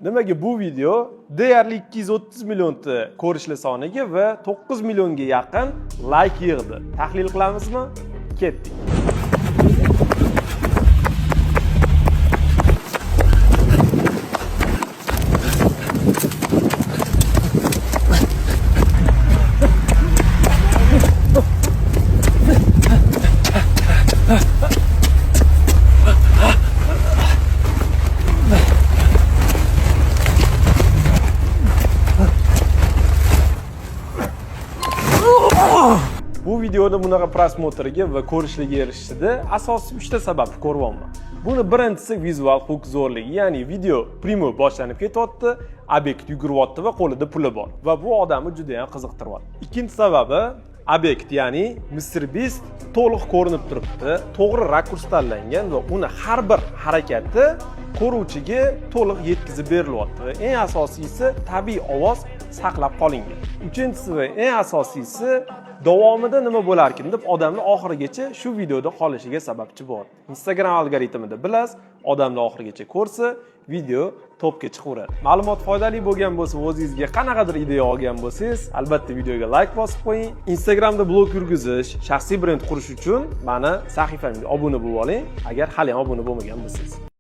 Nimaga bu video deyarli 230 millionta ko'rishlar soniga va 9 millionga yaqin layk yig'di? Tahlil qilamizmi? Ketdik. Bu videoda bunaqa просмотр ga va ko'rishlarga erishishida asosiy 3 ta sababni ko'ryapman. Buni birinchisi vizual hook zo'rligi, ya'ni video прямой boshlanib ketyapti, obyekt yuguryapti va qo'lida puli bor va bu odamni juda ham qiziqtiryapti. Ikkinchi sababi obyekt, ya'ni Mr Beast to'liq ko'rinib turibdi, to'g'ri rakurs tanlangan va uni har bir harakati ko'ruvchiga to'liq yetkazib berilyapti va eng asosiysi tabiiy ovoz saqlab qolingan. Uchinchisi va eng asosiysi davomida nima bo'larkin deb odamlar oxirigacha shu videoda qolishiga sababchi bo'ldi. Instagram algoritmida bilasiz, odamlar oxirigacha ko'rsa, video topga chiqaveradi. Ma'lumot foydali bo'lgan bo'lsa, o'zingizga qanaqadir ideya olgan bo'lsangiz, albatta videoga layk bosib qo'ying. Instagramda blog yurgizish, shaxsiy brend qurish uchun mani sahifamga obuna bo'lib oling, agar hali ham obuna bo'lmagan bo'lsangiz.